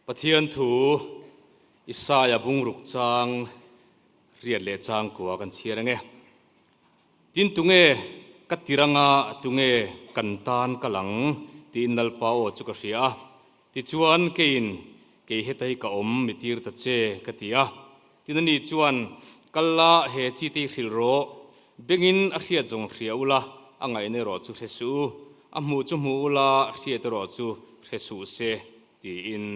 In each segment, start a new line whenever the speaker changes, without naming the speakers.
Pathian thu Isaia bungruk chang riat leh chang kua kan chhiar ang e. Tin tunge ka tiranga tunge kan tan kal ang tiin Lalpa aw chu ka hria a. Tichuan keiin kei heta hi ka awm mi tir ta che ka ti a. Tin ani chuan kal la he chi te hi hrilh rawh, bengin a hriat zawng hria ula a ngaihna erawh chu hre suh u, a hmuh chu hmu ula hriat erawh chu hre suh se tiin.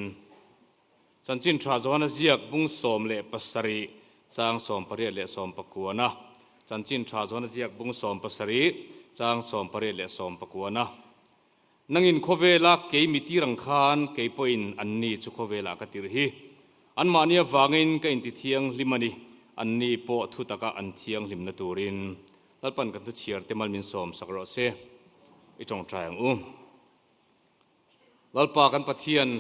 Chanchin tha Johana ziak bung 17 chang 18 leh 19 a. Chanchin tha Johana ziak bung 17 chang 18 leh 19 a. Nangin khawvela kei mi tir ang khan kei pawhin anni chu khawvelah ka tirh hi. Anmahni avangin ka inti thianghlim a ni, anni pawh thu taka an thianghlimna turin. Lalpan kan thu chhiar te mal min sawm sak rawh se. I tawngtai ang u. Lalpa kan Pathian,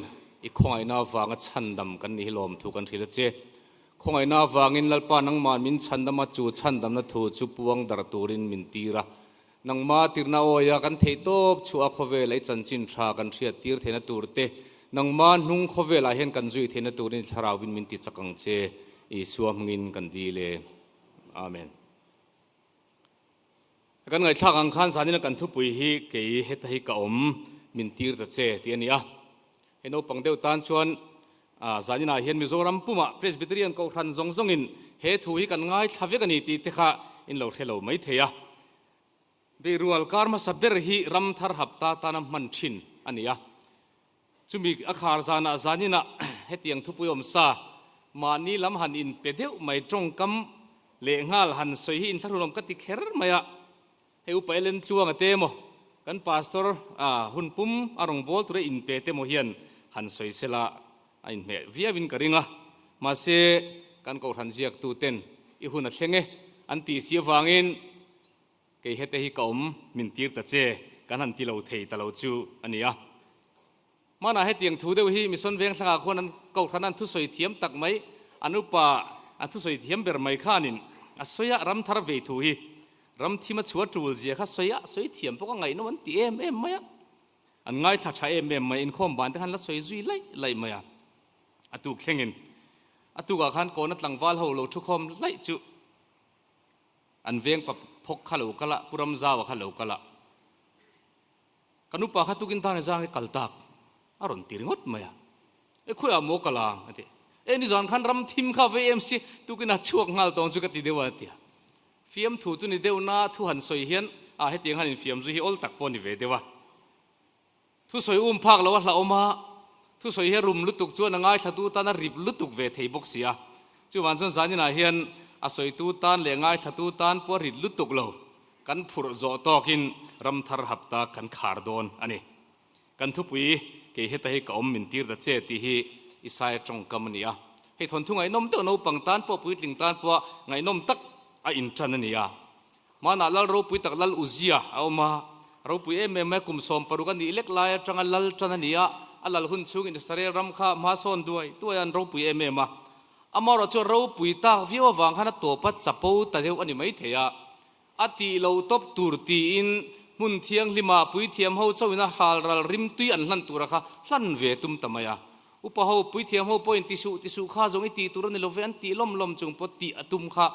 i khawngaihna avanga chhandam kan nih hi lawmthu kan hrilh a che. Khawngaihna avangin Lalpa nangmah min chhandam a, chu chhandamna thu chu puang dar turin min tir a. Nangmah tirhna awia kan theih tawp chhuah a khawvel ei chanchin tha kan hriat tir theihna tur te, nangmah hnung khawvelah hian kan zui theihna turin thlarauin min ti chak ang che, Isua hmingin kan dil e. Amen. Kan ngaihthlak ang khan zanina kan thupui hi kei heta hi ka awm min tir ta che tih a ni a. Hei naupang deuh tan chuan zaninah hian Mizoram pumah Presbyterian Kohhran zawng zawngin he thu hi kan ngaithla vek a ni tih te kha in lo hre lo mai thei a. Beirual kar hmasa ber hi ram thar hapta tana hman thin a ni a. Chumi a khar zanah zaninah hetiang thupui awm sa mahni lam han inpe deuh mai tawngkam leh nghal han sawi hi inthlahrunawm ka ti kher mai a. Hei Upa Ellen Tluanga te emaw kan Pastor hun pum a rawngbâwl tura inpe te emaw hian han sawi sela a inhmeh viauin ka ring a. Mahse kan kohhran ziaktuten i hun a thleng e an tih si avangin Kei hete hi ka awm min tir ta che, kan han ti lo thei ta lo chu a ni a. Hmanah hetiang thu deuh hi Mission Vengthlangah khuan an kohhran an thusawi thiam tak mai, an upa an thusawi thiam ber mai khanin a sawi a, ram thar vei thu hi ram thim a chhuah tul zia kha sawi a, sawi thiam pawh ka ngaihnawm an ti em em mai a. An ngaithla tha em em mai, inkhawm ban te khan la sawi zui laih laih mai a. A tuk thlengin a tukah khan kawna tlangval ho lo thukhawm laih chu An veng pa phawk kha lo kal a, Pu Ramzaua kha lo kal a. Ka nupa kha tukin tan zang hi kal tak a rawn ti ringawt mai a. E khawiah maw kal ang a ti. E nizan khan ram thim kha vei em si tukin a chhuak nghal tawng chu ka ti deuh a ti a. Fiam thu chu ni deuh na thu han sawi hian a hetiang han infiam zu hi awl tak pawh a ni ve deuh a. Thusawi um phak lo a hlauhawm a, thusawi hi a rum lutuk chuan a ngaithlatu tan a rip lutuk ve thei bawk si a. Chuvang chuan zaninah hian a sawitu tan leh ngaithlatu tan pawh a rit lutuk lo. Kan phurh zawh tawkin ramthar hapta kan khar dawn a ni. Kan thupui kei heta hi ka awm min tir ta che tih hi Isaia tawngkam a ni a. Hei thawnthu ngaihnawm deuh naupang tan pawh puitling tan pawha ngaihnawm tak a intan a ni a. Hmanah lal ropui tak Lal Uzia a awm a, ropui em em mai kum 16 a nih lek lai atanga lal tan a ni a, a lal hun chhungin Israel ram kha hma sawn duai duai a an ropui em em a. Amaherawh chuan ropui tak viau avang khan a tawp a chapo ta deuh a ni maithei a, a tih lo tawp tur tiin hmun thianghlimah puithiam ho chauhin a hal ral rimtui an hlan tura kha hlan ve tum ta mai a. Upa ho puithiam ho pawhin ti suh ti suh kha zawng i tih tur a ni lo ve an tih lawm lawm chung pawh tih a tum kha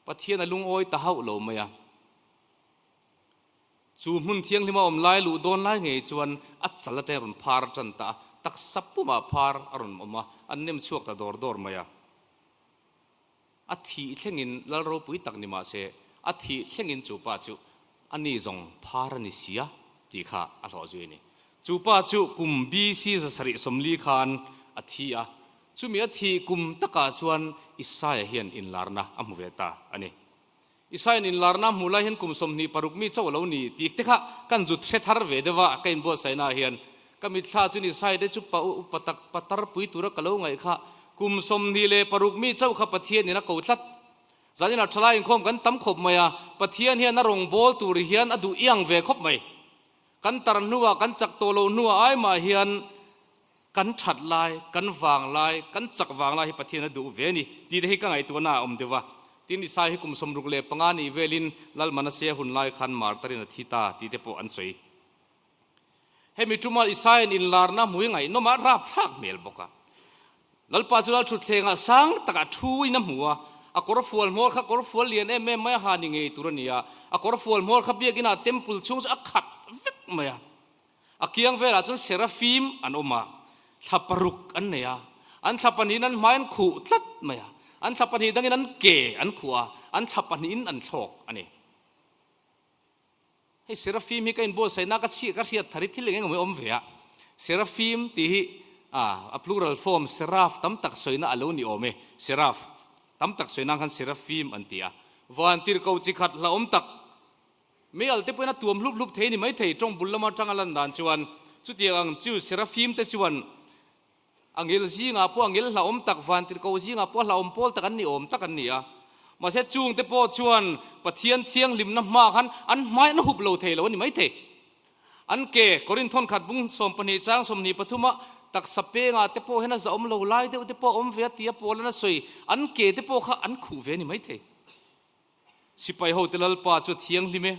Pathian a lungawi ta hauh lo mai a. Chu hmun thianghlim a awm lai luh dawn lai ngei chuan a chal atang a rawn phar a tan ta a, taksa pumah phar a rawn awm a, an nem chhuak ta dawr dawr mai a. A thih thlengin lal ropui tak ni mah se, a thih thlengin chu pa chu a ni zawng phar a ni sia tih kha a hlawh zui a ni. Chu pa chu kum BC 740 khan a thi a, Chumi a thih kum takah chuan Isaia hian inlarna a hmu ve ta a ni. Isaia'n inlarna a hmuh lai hian kum 26 mi chauh a lo ni tih te kha kan zut hre thar ve deuh a, ka inbuatsaihnaah hian ka mitthla chuan Isaia te chu pa upa tak pa tarpui tura ka lo ngaih kha kum 26 mi chauh kha Pathianin a ko tlat. Zaninah thalai inkhawm kan tam khawp mai a, Pathian hian a rawngbâwl tur hian a duh iang ve khawp mai. Kan tar hnuah, kan chak tawh loh hnuah ai mah hian Kan that lai, kan vang lai, kan chak vang lai hi Pathian a duh ve a ni tih te hi ka ngaihtuahna a awm deuh a. Tin, Isai hi kum 65 nih velin Lal Manasseh hun lai khan martarin a thi ta tih te pawh an sawi. Hemi tuma Isaia'n inlarna hmui ngaihnawm a rapthlak hmel bawk a. Lalpa chu lalṭhutthlengah sang takah thuin a hmu a, a kawr fual hmawr kha kawr fual lian em em mai a ha ni ngei tur a ni a, a kawr fual hmawr kha biakinah temple chhung chu a khat vek mai a. A kiang velah chuan serafim an awm a, thla paruk an nei a, an thla pahnihin an hmai an khuh tlat mai a, an thla pahnih dangin an ke an khuh a, an thla pahnihin an thlawk a ni. Hei serafim hi ka inbuatsaihna ka chhiah ka hriat thar hi thil eng eng awm ve a, serafim tih hi a plural form seraph tam tak sawina a lo ni awm e, seraph tam tak sawina ang khan serafim an ti a, vantirhkoh chi khat hlauhawm tak Meial te pawhin a tuam hlup hlup thei ni maithei tawng bul lama tanga lan dan chuan chutiang ang chu Serafim te chuan a ngil zingah pawh a ngil hlauhawm tak vantirhkoh zingah pawh hlauhawm pawl tak an ni awm tak an ni a. Mahse chung te pawh chuan Pathian thianghlimna hma khan an hmai an hup lo thei lo a ni maithei. An ke Korinthon khat bung 12 chang 23 a taksa pengah te pawh hian a zahawm lo lai deuh te pawh a awm ve a tia Paul-an a sawi an ke te pawh kha an khuh ve a ni maithei. Sipai hote Lalpa chu a thianghlim e,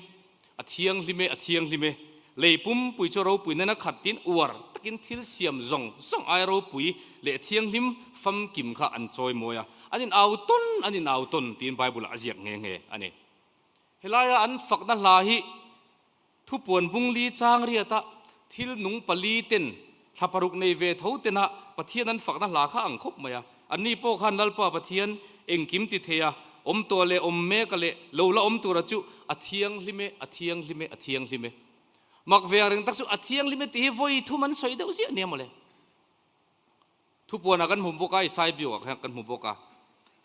a thianghlim e, a thianghlim e. Lei pumpui chu ropui nena khat tiin uar takin thil siam zawng zawng aia ropui leh thianghlim famkim kha an chawi mawi a, an in au tawn, an in au tawn tiin Bible-ah a ziak nghe nghe a ni. Helaia an fakna hla hi Thupuan bungli chang riata thil nung pali ten thla paruk nei ve tho tena Pathian an fakna hla kha ang khawp mai a. Anni pawh khan Lalpa Pathian engkim ti thei a, awm tawh leh awm mek a leh lo la awm tura chu a thianghlim e, a thianghlim e, a thianghlim e. Mak ve ang reng tak chu a thianghlim e tih hi vawi thum an sawi deuh ziah nia mawle. Thupuanah kan hmu bawk a, Isai biakah khan kan hmu bawk a.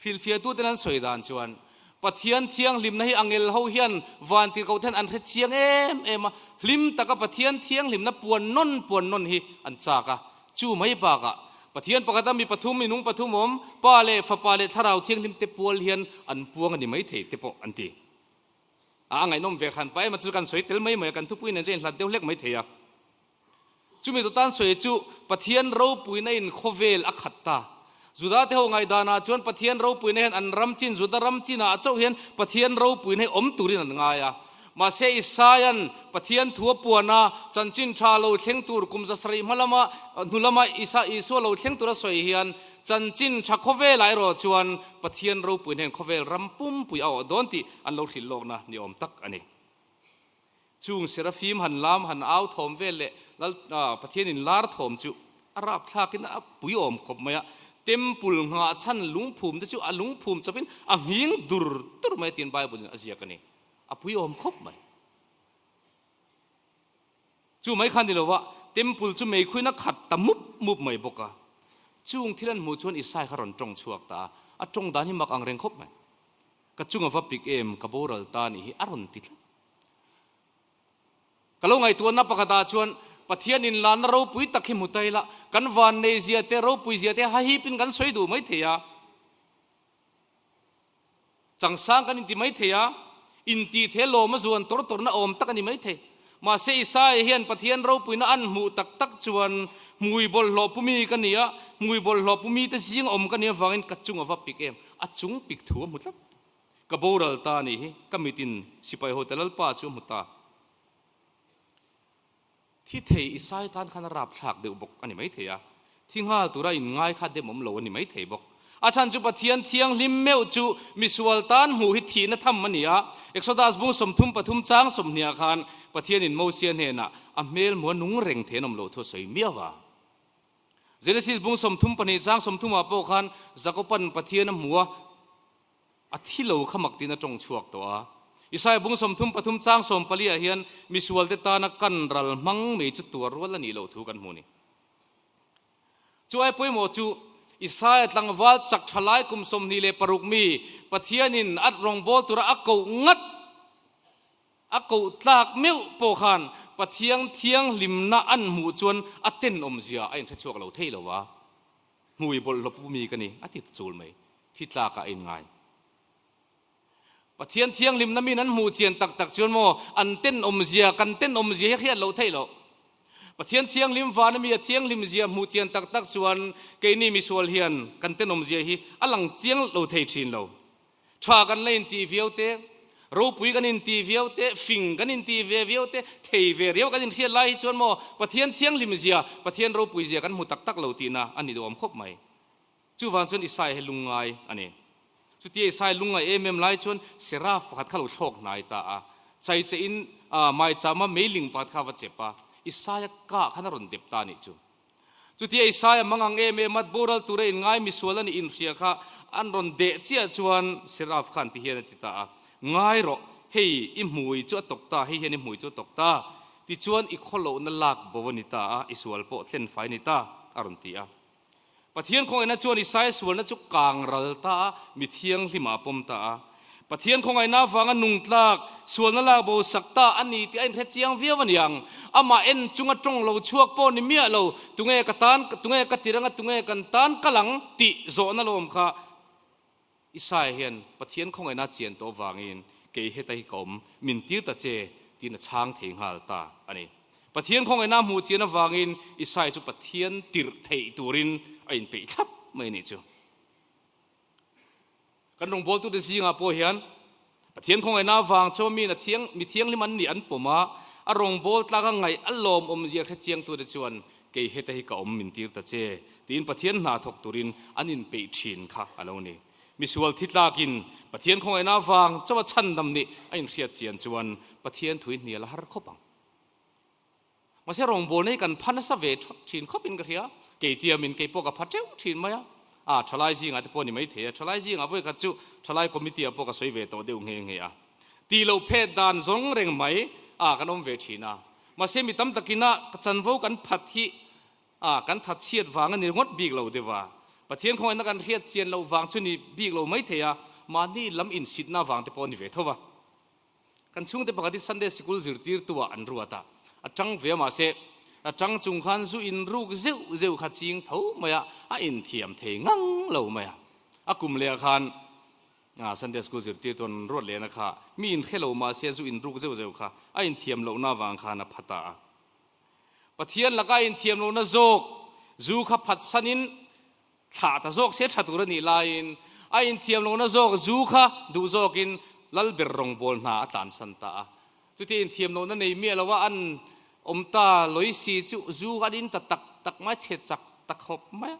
Hrilhfiahtuten an sawi dan chuan, Pathian thianghlimna hi angel ho hian vantirhkoh ten an hre chiang em em a, hlim taka Pathian thianghlimna puan nawn puan nawn hi an chak a. Chu mai bakah, Pathian pakhata mi pathum, minung pathum awm, Pa leh Fapa leh Thlarau Thianghlim te pual hian an puang a ni maithei te pawh an ti. A ngaihnawm ve hran pah em a, chu kan sawi tel mai mai a, kan thupui nen chuan inhlat deuh hlek maithei a. Chumi tu tan sawi chu Pathian ropuina in khawvel a khat ta. Juda te ho ngaihdanah chuan Pathian ropuina hian an ram chin, Juda ram chinah chauh hian Pathian ropuina hi awm turin an ngai a. Mahse Isaia'n Pathian thu a puan a, chanchin tha lo thleng tur kum zasarih hma lama hnu lama Isa Isua lo thleng tura sawi hian chanchin tha khawvelah erawh chuan Pathian ropuina hian khawvel ram pumpui a awh dawn tih an lo hrilh lawkna ni awm tak a ni. Chung Serafim han lam han au thawm vel leh Lal Pathian in lar thawm chu a rapthlak in a puiawm khawp mai a, Temple nghah chhan lungphum te chu a lungphum chawp in a nghing dur dur mai tiin Bible in a ziak a ni. A puiawm khawp mai. Chu mai kha ni lo va, Temple chu meikhuin a khat ta mup mup mai bawk a. Chung thil an hmuh chuan Isai kha rawn tawng chhuak ta a, a tawng dan hi mak ang reng khawp mai. Ka chung a va pik em, ka boral ta nih hi a rawn ti tlat. Ka lo ngaihtuahna pakhatah chuan Pathian inlanna ropui tak hi hmu ta ila, kan vannei zia te, ropui zia te hahipin kan sawi duh mai thei a, changsang kan inti mai thei a, intih the lawm a zuan tawr tawrna awm tak a ni mai thei. Mahse Isaiah hian Pathian ropuina an hmuh tak tak chuan hmui bawlhhlawh pumi ka ni a, hmui bawlhhlawh pumi te zing awm ka nih avangin ka chung a va pik em, a chung pik thu a hmu tlat. Ka boral ta nih hi, ka mitin sipai hote Lalpa chu a hmu ta. Thi thei Isai tan khan a rapthlak deuh bawk a ni maithei a, thi nghal tura inngai kha demawm lo a ni maithei bawk. A chhan chu Pathian thianghlim meuh chu misual tan hmuh hi thihna tham a ni a. Exodus bung 33 chang 20 ah khan Pathianin Mosia hnenah a hmel hmuh a nung reng thei an awm loh thu a sawi miau a. Genesis bung 32 chang 30 ah pawh khan Jakoban Pathian a hmu a, A thi lo kha mak tiin a tawng chhuak tawh a. Isaiah bung 33 chang 14 ah hian misualte tana kan ral hmang mai chu tuar rual a nih loh thu kan hmu a ni. Chu ai pawimawh chu Isaiah tlangval chak tha lai kum 26 mi Pathianin a rawngbâwl tura a koh ngat a koh tlak meuh pawh khan Pathian thianghlimna an hmuh chuan a tenawmzia a inhre chhuak lo thei lo a. Hmui bawlhhlawh pu mi ka ni, a ti ta chul mai. Thi tlakah a inngai. Pathian thianghlimna min an hmuh chian tak tak chuan maw an tenawmzia, kan tenawmzia hi a hriat loh theih loh. Pathian thianghlim vana mi a thianghlimzia hmuh chian tak tak chuan keini misual hian kan tenawmzia hi a lang chiang lo thei thin lo. Tha kan la intih viau te, ropui kan intih viau te, fing kan intih ve viau te, thei ve riau kan inhriat lai hi chuan maw Pathian thianghlim zia, Pathian ropui zia kan hmu tak tak lo tihna a ni duhawm khawp mai. Chuvang chuan Isaiah hi lungngai a ni. Chutia Isaiah lungngai em em lai chuan Seraf pakhat kha lo thlawk hnai ta a. Chai che in maichama meiling pakhat kha a va chep a, Isaiah kah khan a rawn dep ta a nih chu. Chutia Isaiah mangang em em a, boral tura inngai misual a nih inhria kha an rawn deh chiah chuan Seraf khan ti hian a ti ta a, Ngai rawh, hei i hmui chu a tawk ta, hei hian i hmui chu a tawk ta. Tichuan i khawlohna lak bo a ni ta a, i sual pawh thlenfai a ni ta, a rawn ti a. Pathian khawngaihna chuan Isaia sualna chu kang ral ta a, mi thianghlimah a pawm ta a. Pathian khawngaihna avanga nung tlak, sualna lak bo sak ta a ni tih a inhre chiang viau a niang. Amah en chunga tawng lo chhuak pawh ni miah lo, tunge ka tan, tunge ka tir anga tunge kan tan kal ang tih zawhna lo awm kha Isaia hian Pathian khawngaihna chian tawh avangin kei heta hi ka awm, min tir ta che tiin a chhang thei nghal ta a ni. Pathian khawngaihna hmuh chian avangin Isaia chu Pathian tirh theih turin a inpeih thlap mai a nih chu. Kan rawngbawltute zingah pawh hian Pathian khawngaihna avang chuan mi thiang mi thianghlim an nih an pawm a, a rawngbâwl tlâka ngaih a lawmawm zia hre chiangtute chuan kei heta hi ka awm min tir ta che tiin Pathian hna thawk turin an inpeih ṭhin kha a lo ni. Misual thi tlâkin Pathian khawngaihna avang chawa chhandam nih a inhriat chian chuan Pathian thui hnial a har khawp ang. Mahse rawngbawlna hi kan pha nasa ve thin khawp in ka hria. Kei tiamin kei pawh ka pha teuh thin mai a. A, thalai zingah te pawh ni mai thei a. Thalai zingah vawi khat chu thalai committee ah pawh ka sawi ve tawh deuh nghe nghe a. Tih loh phet dan zawng reng mai a kan awm ve thin a. Mahse mi tam takin a chanvo kan phat hi a kan that chhiat vang a ni ringawt bik lo deuh a. Pathian khawngaihna kan hriat chian loh vang chu ni bik lo mai thei a, mahni lam insitna vang te pawh a ni ve tho va. Kan chhungte pakhat hi Sunday sikul zirtirtu ah an ruat a, a tang ve a mahse a tang chung khan zu in ruk zeuh zeuh kha ching tho mai a, a inthiam thei ngang lo mai a. A kum leh ah khan Sunday school zirtirtu an ruat lehna kha mi inhre lo mahse zu in ruk zeuh zeuh kha a inthiam lohna avang khan a pha ta a. Pathian laka a inthiam lohna zawk zu kha phatsanin Thlah ta zawk se tha tur a nih laiin a inthiam lohna zawk zu kha duh zawkin Lalber rawngbâwl hna a tlansan ta a. Chutia inthiam lohna nei miah loa an awm ta lawi si chu zu an in ta tak tak mai, chhe chak ta khawp mai a.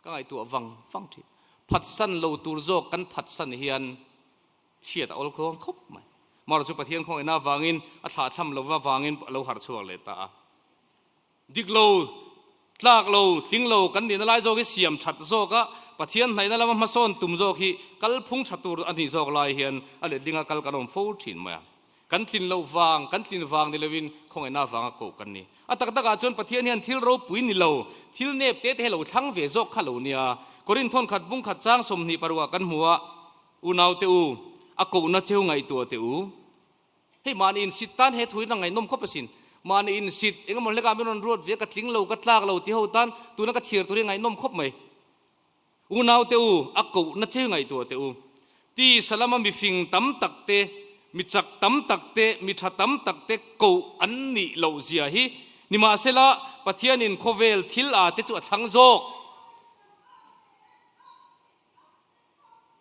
Ka ngaihtuah vang vang thin. Phatsan lo tur zawk kan phatsan hian chhiat a awl khuang khawp mai. Amaherawhchu chu Pathian khawngaihna avangin a thlahthlam lova vangin a lo harh chhuak leh ta a. Dik lo, tlak lo, tling lo kan nihna lai zawk hi siam that zawk a, Pathian hnaihna lama hmasawn tum zawk hi kalphung tha tur a nih zawk lai hian a letlinga kal kan awm fo thin mai a. Kan tlin loh vang, kan tlin vang ni loin khawngaihna vanga koh kan ni. A tak takah chuan Pathian hian thil ropui ni lo, thil nep te te hi lo thlang ve zawk kha lo nia. Korinth thawn khat bung khat chang 20 parukah kan hmu a, Unaute u, a kohna cheu ngaihtuah teh u. Hei mahni insit tan he thuin a ngaihnawm khawp asin. Mahni insit engemaw hlekah min rawn ruat ve, ka tling lo, ka tlak lo ti ho tan tuna ka chhiar tur hi ngaihnawm khawp mai. Unaute u, a kohna che ngaihtuah teh u. Ti Salama mifing tam tak te, mi chak tam tak te, mi tha tam tak te koh an nih loh zia hi nimahsela Pathianin khawvel thil a te chu a thlang zawk.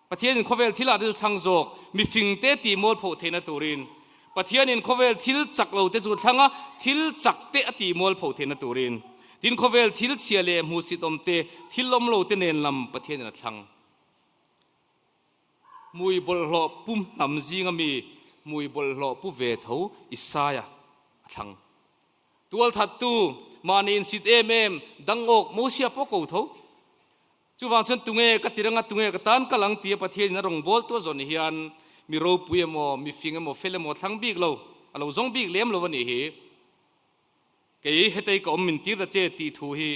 Pathianin khawvel thil ah te chu thlang zawk, mifing te tih mualphoh theihna turin. Pathianin khawvel thil chak lo te chu thlang a, thil chak te a tih mualphoh theihna turin. Tin, khawvel thil chhia leh hmuhsit awm te, thil awm lo te nen lam Pathianin a thlang. Hmui bawlhhlawh pu hnam zinga mi hmui bawlhhlawh pu ve tho Isaia a thlang. Tualthattu, mahni insit em em, dangawk Mosia pawh ko tho. Chuvang chuan tunge ka tir anga tunge ka tan kal ang tia Pathianin a rawngbâwl tu a zawn hian mi ropui emaw, mi fing emaw, fel emaw thlang bik lo, a lo zawng bik lem lo a nih hi. Kei hetei ka awm min tir ta che tih thu hi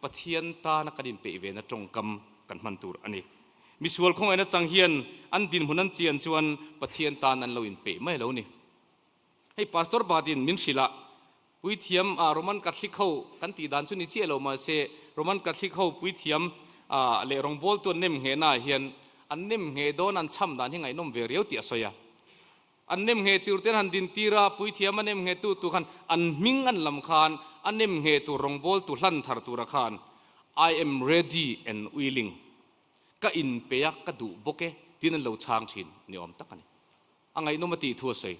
Pathian tana kan inpeih vena tawngkam kan hman tur a ni. Misual khawngaihna chang hian an dinhmun an chian chuan Pathian tan an lo inpeih mai lo ni. Hei Pastor Batin min hrilh a, puithiam ah Roman Catholic ho kan tih dan chu ni chiah lo mahse Roman Catholic ho puithiam ah leh rawngbawltu an nem nghehna ah hian an nem ngheh dawn an cham dan hi ngaihnawm ve riau tih a sawi a. An nem ngheh tur ten han din tir a, puithiam a nem ngheh tu tu khan an hming an lam khan a nem ngheh tur rawngbawltu hlan thar tura khan I am ready and willing ka inpe a ka duh bawk e tiin an lo chhang thin ni awm tak a ni. A ngaihnawm a tih thu a sawi.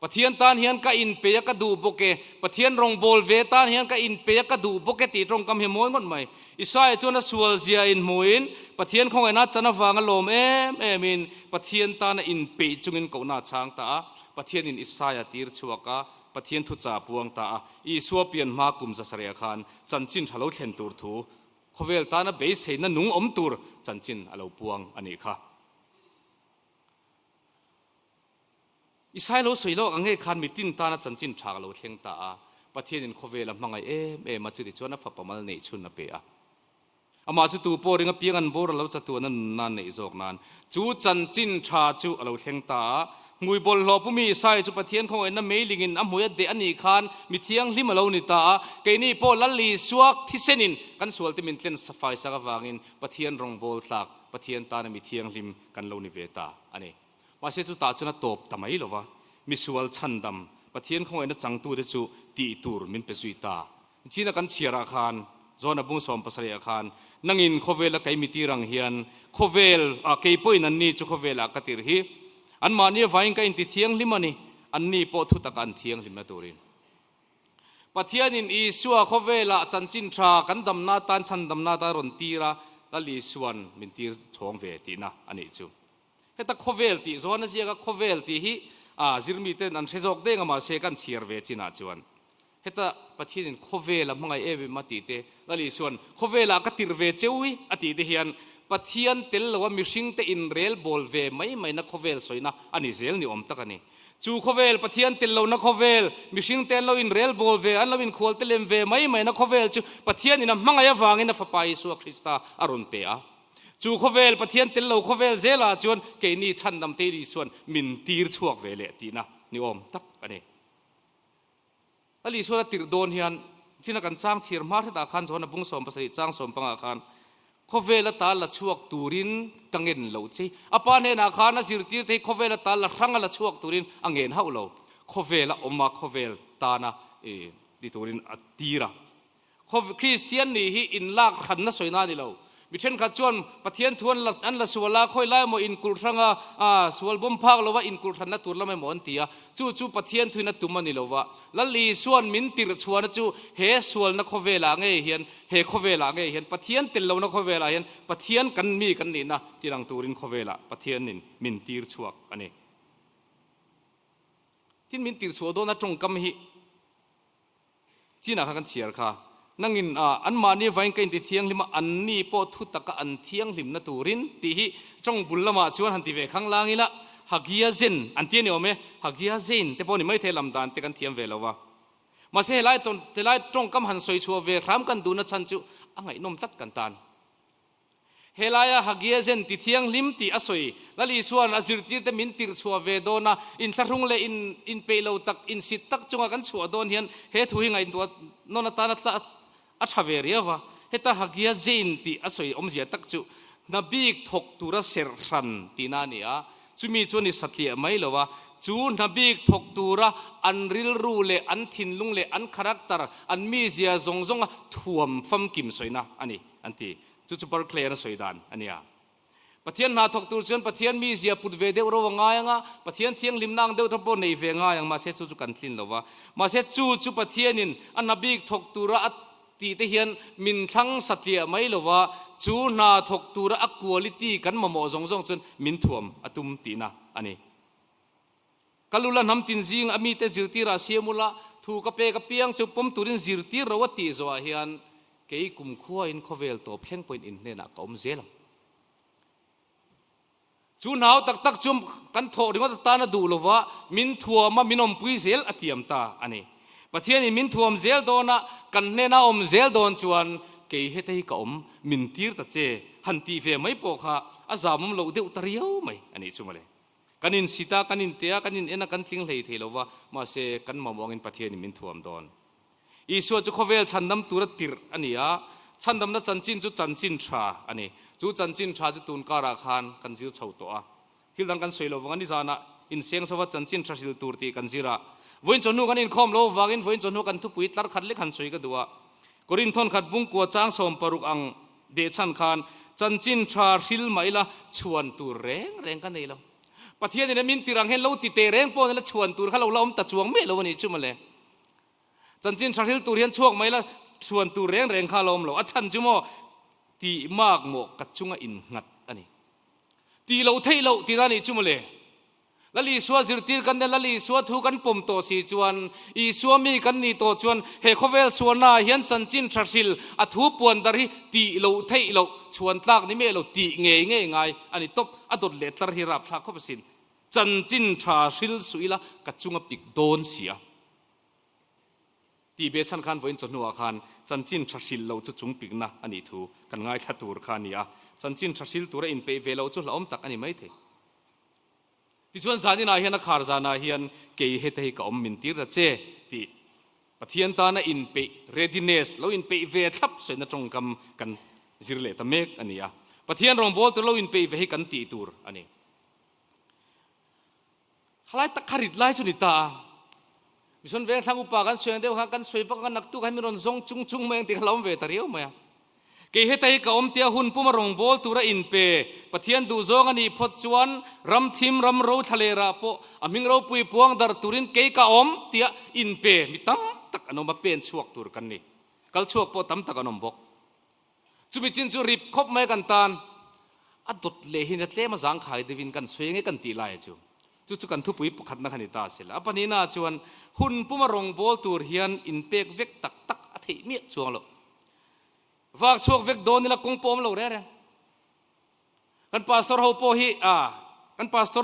Pathian tan hian ka inpei a ka duh bawk e, Pathian rawngbâwl ve tan hian ka inpei a ka duh bawk e tih tawngkam hi a mawi ngawt mai. Isaia chuan a sual zia inhmuhin Pathian khawngaihna chan avanga lawm em emin Pathian tana inpeih chungin kohna a chhang ta a. Pathianin Isaia tir chhuak a, Pathian thucha a puang ta a. Isua pian hma kum zasarih ah khan chanchin tha lo thlen tur thu, khawvel tana beiseina nung awm tur chanchin a lo puang a nih kha. I sai lo sawi lawk ang nge khan mitin tana chanchin tha ka lo thleng ta a, Pathianin khawvel a hmangaih em em a, chuti chuan a fapa mal neih chhun a pe a. Amah chu tu pawh ring apiang an bawr a lo chatuan a nunna an neih zawk nan chu chanchin tha chu a lo thleng ta a. Hmui bawlhhlawh pumi Isaiah chu Pathian khawngaihna meilingin a hmui a deh a nih khan mi thianghlim a lo ni ta a, keini pawh Lal Isua thisenin kan sualte min tlen faisak avangin Pathian rawngbâwl tlak Pathian tana mi thianghlim kan lo ni ve ta a ni. Mahse chutah chuan a tawp ta mai lo va, misual chhandam, Pathian khawngaihna changtute chu tih tur min pe zui ta. China kan chhiarah khan, Jona bung 70 ah khan, Nangin khawvela kei mi tir ang hian khawvel ah kei pawhin anni chu khawvelah ka tir hi. Anmahni avangin ka inti thianghlim a ni, anni pawh thutak an thianghlimna turin. Pathianin Isua khawvelah chanchin tha kan damna atan chhandamna atan rawn tir a, Lal Isua'n min tir chhawng ve tihna a nih chu. Heta khawvel tih zawn a ziak a, khawvel tih hi a zirmi ten an hre zawk deng a mahse kan chhiar ve chinah chuan heta Pathianin khawvel a hmangaih em em a tih te, Lal Isua'n khawvelah ka tirh ve cheu hi a tih te hian Pathian tel loa mihring te inrel bawl ve mai maina khawvel sawina a ni zel ni awm tak a ni. Chu khawvel, Pathian tel lohna khawvel, mihring te an lo inrel bawl ve, an lo inkhual te lem ve mai maina khawvel chu Pathianin a hmangaih avangin a Fapa Isua Krista a rawn pe a. Chu khawvel, Pathian tel lo khawvel zelah chuan keini chhandam te Isua'n min tir chhuak ve leh tihna ni awm tak a ni. Lal Isua'n a tirh dawn hian china kan chang chhir hma hretah khan Johana bung 70 chang 15 khan khawvel ata la chhuak turin ka ngen loh che. A pa hnenah khan a zirtir te hi khawvel ata la hrang a la chhuak turin a ngen hauh lo. Khawvel a awm a, khawvel tana ti turin a tir a. Kristian nih hi inlak hranna sawina a ni lo. Mi thenkhat chuan Pathian thu an la an la sual a, khawi lai emaw inkulh hranga a sual bawm phak lova inkulh hranna tur lam emaw an ti a, chu chu Pathian thuin a tum a ni lo va. Lal Isua'n min tirh chhuahna chu he sualna khawvelah ngei hian, he khawvelah ngei hian, Pathian tel lohna khawvelah hian Pathian kan mi kan nihna tilang turin khawvelah Pathianin min tir chhuak a ni. Tin, min tirh chhuah dawna tawngkam hi. Chinah kha kan chhiar kha. Nangin a, anmahni vain ka inti thianghlim a, anni pawh thu taka an thianghlimna turin tih hi tawng bul lamah chuan han ti ve khang lang ila, Hagia Zen an ti a ni awm e, Hagia Zein te pawh ni maithei lam dan te kan thiam ve lo va. Mahse helai helai tawngkam han sawi chhuah ve hram kan duhna chhan chu a ngaihnawm tlat kan tan. Helaia Hagiazen ti thianghlim tih a sawi. Lal Isua'n a zirtirte min tirh chhuah ve dawn a, inthlahrung leh in inpeih lo tak, insit tak chunga kan chhuah dawn hian he thu hi ngaihtuah nawn atana tla a tha ve riau va. Heta Hagiazein tih a sawi awmzia tak chu hna bik thawk tura serh hran tihna a ni a, chumi chuan i satliah mai lo a, chu hna bik thawk tura an rilru leh an thinlung leh an character, an mizia zawng zawnga thuam famkim sawina a ni. An ti. Chu chu Barclay an a sawi dan a nia. Pathian hna thawk tur chuan Pathian mizia put ve deuh ro a ngai ang a, Pathian thianghlimna ang deuh tho pawh nei ve ngai ang, mahse chu chu kan tlin lo va. Mahse chu chu Pathianin a hna bik thawk tura a tih te hian min thlang satliah mai lo va, chu hna thawk tura a quality kan mamawh zawng zawng chuan min thuam a tum tihna a ni. Ka lula hnam tin zing a mite zirtirah siam ula, thu ka pek apiang chu pawm turin zirtir ro a tih zawhah hian kei kumkhuain khawvel tawp thleng pawhin in hnenah ka awm zel ang. Chu hnau tak tak chu kan thawh ringawt atana duh lova min thuama min awmpui zel a tiam ta a ni. Pathianin min thuam zel dawna kan hnena awm zel dawn chuan kei heta hi ka awm min tir ta che han tih ve mai pawh kha a zamawm loh deuh ta riau mai a nih chu mawle. Kan insit a, kan inte a, kan in en a, kan tling hlei thei lo va, mahse kan mamawngin Pathianin min thuam dawn. Isua chu khawvel chhandam tura tirh a ni a, chhandamna chanchin chu chanchin tha a ni. Chu chanchin tha chu tun karah khan kan zir chho tawh a. Thil dang kan sawi lo vang a, nizanah inseng sova chanchin tha hril tur tih kan zir a. Vawiin chawhnu kan inkhawm lo vangin vawiin chawhnu kan thupui tlar khat lek han sawi ka duh a. Korinth thawnkhat bungkua chang 60 ang Behchhan khan chanchin tha hril mah ila chhuan tur reng reng ka nei lo. Pathianin a min tir ang hian lo ti teh reng pawh nila chhuan tur kha lo la awm ta chuang miah lo a nih chu mawle. Chanchin tha hril tur hian chhuak mai la chhuan tur reng reng kha a la awm lo. A chhan chu maw tih mak maw ka chunga innghat a ni. Tih loh theih loh tihna a nih chu mawle. Lal Isua zirtir kan nia, Lal Isua thu kan pawm tawh si chuan, Isua mi kan nih tawh chuan he khawvel sualnaah hian chanchin tha hril a thu puan dar hi tih loh theih loh, chhuan tlak ni miah lo tih ngei ngei ngai a ni tawp. A dawt leh tlar hi rapthlak khawp asin. Chanchin tha hril suh ila ka chunga pik dawn si a. Tih ve chhan khan vawiin chawhnuah khan chanchin tha hril loh chu chung pikna a nih thu kan ngaithla tur kha a ni a. Chanchin tha hril tura inpeih ve loh chu hlauhawm tak a ni maithei. Tichuan zaninah hian a khar zanah hian kei heta hi ka awm min tir ta che tih Pathian tana inpeih, readiness, lo inpeih ve thlap sawina tawngkam kan zir leh ta mek a ni a. Pathian rawngbâwl tur lo inpeih ve hi kan tih tur a ni. Khalai tak kha rit lai chu ni ta a. Mison veng thlang upa kan sawi ang deuh khan kan sawi vak a, naktuk ah hian min rawn zawng chung chung mai ang tih kha lo awm ve ta riau mai a. Kei heta hi ka awm tia hun puma rawngbâwl tura inpe Pathian duhzawng a nih phawt chuan ram thim ram ro thla leh rah pawh a hming ropui puang dar turin kei ka awm tia inpe mi tam tak an awm a, pen chhuak tur kan ni. Kal chhuak pawh tam tak an awm bawk. Chumi chin chu rip khawp mai kan tan a dawt leh hin a tlem a zangkhai deuhin kan sawi nge kan tih lai chu. Chu chu kan thupui pakhatna kha ni ta sela. A pahnihna chuan hun puma rawngbâwl tur hian inpek vek tak tak a theih miah chuang loh. Vak chhuak vek dawn ila kawng pawh awm lo reng reng. Kan pastor ho pawh hi a kan pastor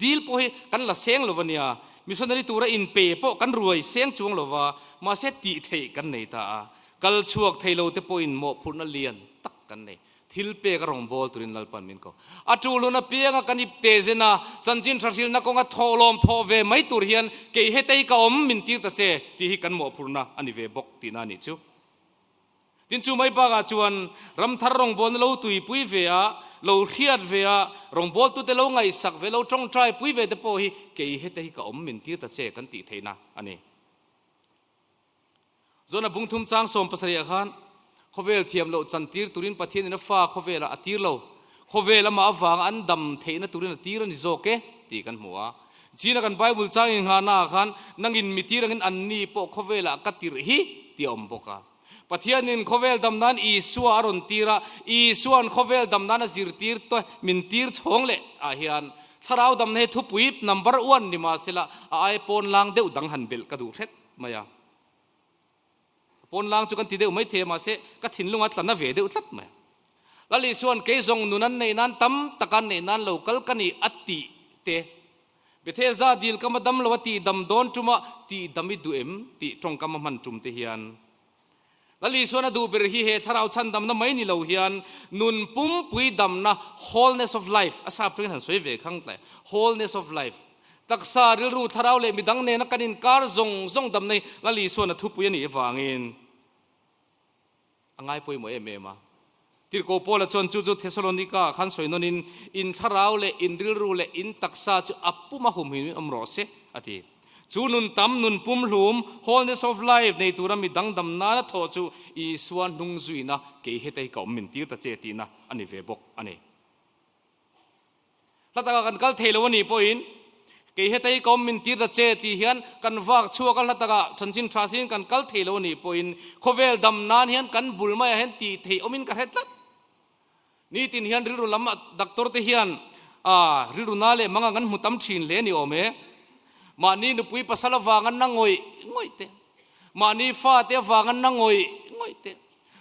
dil pawh hi kan la seng lo ania. Missionary tura inpe pawh kan ruai seng chuang lo va, mahse tih theih kan nei ta a. Kal chhuak thei lo te pawhin mawhphurhna lian tak kan nei. Thil pek a rawngbâwl turin Lalpan min ko. A ṭul hun apianga kan ip te zen a, chanchin ṭha hrilhna kawnga thawhlawm thawh ve mai tur hian kei hetei ka awm min tir ta che tih hi kan mawhphurhna a ni ve bawk tihna a nih chu. Tin chu mai bakah chuan ramthar rawngbawlna lo tuipui ve a, lo hriat ve a, rawngbawltute lo ngaihsak ve, lo tawngtai pui ve te pawh hi kei hete hi ka awm min tir ta che kan tih theihna a ni. Zona bungthum chang 70 ah khan khawvel thiam loh chan tir turin Pathianin a fa khawvelah a tir lo, khawvel amah avanga an dam theihna turin a tir a ni zawk e tih kan hmu a. China kan Bible chang inghahna ah khan nangin mi tir angin anni pawh khawvelah ka tirh hi tih a awm bawk a. Pathianin khawvel dam nan Isua a rawn tir a, Isua'n khawvel dam nan a zirtir te min tir chhawng leh ah hian thlarau damna hi thupui number one ni mahsela a ai pawn lang deuh dang han belh ka duh hret mai a. A pawn lang chu kan ti deuh mai thei a mahse ka thinlung a tla na ve deuh tlat mai. Lal Isua'n kei zawng nun an neih nan tam taka an neih nan lo kal ka ni a tih te Bethesda dil kama dam lo a tih dam dawn tuma tih dam i duh em tih tawngkam a hman tum te hian Lal Isua'n a duh ber hi he thlarau chhandamna mai ni lo hian nun pumpui damna wholeness of life a sap tawngin han sawi ve khang tlai wholeness of life taksa rilru thlarau leh midang nena kan inkar zawng zawng damna hi Lal Isua'n a thupui a nih avangin A ngai pawimawh em em a. Tirhkoh Paula chuan chu chu Thesalonika ah khan sawi nawnin, In thlarau leh in rilru leh in taksa chu a pum a humhim in awm rawh se, a ti. Chu nun tam, nun pumhlum, wholeness of life, nei tura mi dangdam nana thawh chu Isua hnung zuina kei heta hi ka awm min tir ta che tihna a ni ve bawk a ni. Hla takah kan kal thei lo a nih pawhin, Kei heta hi ka awm min tir ta che tih hian kan vak chhuak a, hla takah chanchin tha siin kan kal thei lo a nih pawhin khawvel dam nan hian kan bul maiah hian tih theih awmin ka hre tlat. Nitin hian rilru lam doctor te hian rilru na leh manga kan hmu tam thin hle a ni awm e. Mahni nupui pasal avanga na ngawih ngawih te, mahni fate avanga na ngawih ngawih te,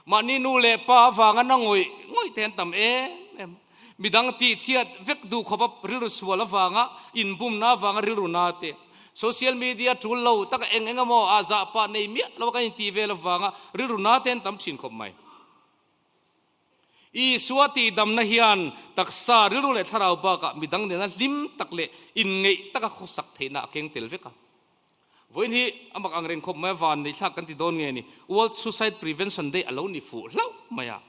Mahni nu leh pa avanga na ngawih ngawih te an tam em em. Midang tihchhiat vek duh khawpa rilru sual avanga inbumna avanga rilru na te, social media tul lo taka eng eng emaw ah zah pah nei miah lo a kan intih vel avanga rilru na te an tam thin khawp mai. Isua tihdamna hian taksa rilru leh thlarau bakah midang nena hlim tak leh inngeih taka khawsak theihna a keng tel vek a. Vawiin hi a mak ang reng khawp mai a, van nei thlak kan ti dawn nge ni? World Suicide Prevention Day a lo ni fuh hlauh mai a.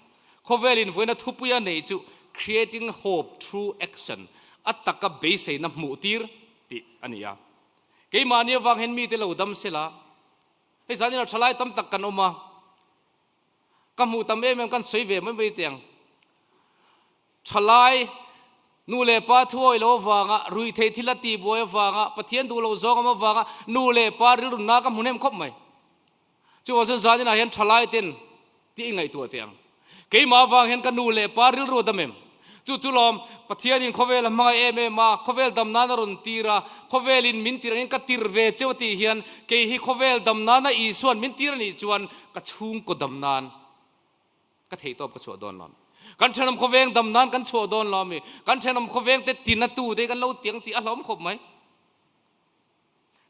Khawvelin vawiina thupuia nei chu Creating Hope Through Action, a taka beiseina hmuh tir tih a ni a. Keimahni avang hian mite lo dam sela, hei zanin a thalai tam tak kan awm a, ka hmuh tam em em kan sawi ve mai mai teh ang. Thalai. Nu leh pa thuawi lo avanga, ruihtheih thil a tihbuai avanga, Pathian duh lo zawng awm avanga nu leh pa rilru na ka hmu hnem khawp mai. Chuvang chuan zaninah hian thalai ten tih i ngaihtuah teh ang. Keimah avang hian ka nu leh pa rilru a dam em? Chu chu lawm, Pathianin khawvel a hmangaih em em a, khawvel dam nan a rawn tir a, khawvelin min tir angin ka tir ve cheu a tih hian kei hi khawvel dam nana Isua'n min tir a nih chuan ka chhungkaw dam nan ka theihtawp ka chhuah dawn lo. Kan thenawm khawveng dam nan kan chhuah dawn lo ami? Kan thenawm khawveng te tina tu te kan lo tiang tih a hlawm khawp mai.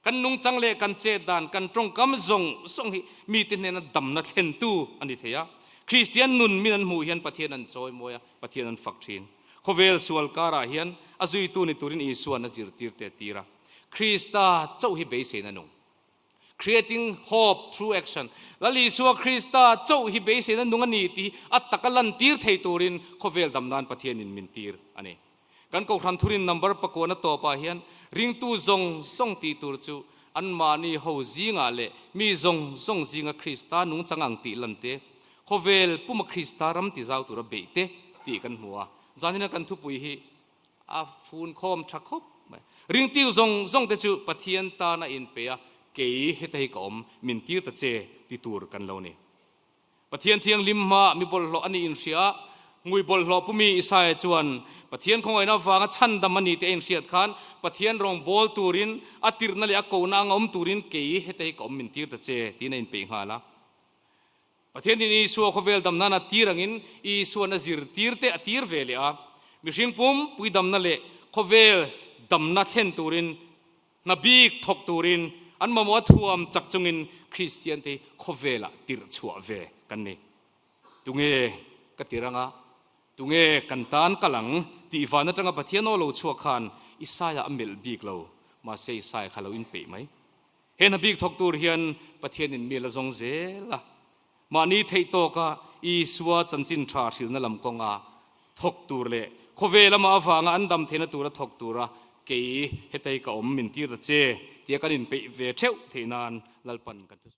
Kan nungchang leh kan chet dan, kan tawngkam zawng zawng hi mite hnena damna thlentu a ni thei a. Kristian nun min an hmuh hian Pathian an chawimawi a, Pathian an fak thin. Khawvel sual karah hian a zuitu ni turin Isua'n a zirtirte a tir a. Krista chauh hi beiseina nung. Creating hope through action. Lal Isua Krista chauh hi beiseina nung a ni tih hi a taka lantir thei turin khawvel dam nan Pathianin min tir a ni. Kan Kohhran thurin number pakuana tawpah hian ringtu zawng zawng tih tur chu anmahni ho zingah leh mi zawng zawng zinga Krista nungchang ang tih lan te, khawvel puma Krista ram tizau tura beih te tih kan hmu a. Zanina kan thupui hi A fun khawm tha khawp mai. Ringtiu zawng zawng te chu Pathian tana inpe a, kei heta hi ka awm, min tir ta che ti tur kan lo ni. Pathian thianghlim hma mi bawlhhlawh a nih inhria a, ngui bawlhhlawh pumi Isaia chuan Pathian khawngaihna avanga chhandam a ni tih a inhriat khan Pathian rawng bawl turin a tirhna leh a kohna anga awm turin kei heta hi ka awm, min tir ta che tiin a inpeih nghal a. Pathianin Isua khawvel dam nan a tir angin Isua'n a zirtir te a tir ve leh a. Mihring pum pui damna leh khawvel damna thlen turin, hna bik thawk turin an mamawh a thuam chak chungin Kristian te hi khawvelah tirh chhuah ve kan ni. Tunge ka tir anga? Tunge kan tan kal ang? tih van atanga Pathian aw lo chhuak khan Isaia a melh bik lo. Mahse Isaia kha lo inpeih mai. He hna bik thawk tur hian Pathianin mi la zawng zel a, mahni theih tawka Isua chanchin tha hrilhna lam kawnga thawk tur leh khawvel amah avanga an dam theihna tura thawk tura kei hetei ka awm min tir ta che tia kan inpeih ve theuh theih nan Lalpan kan thusawi.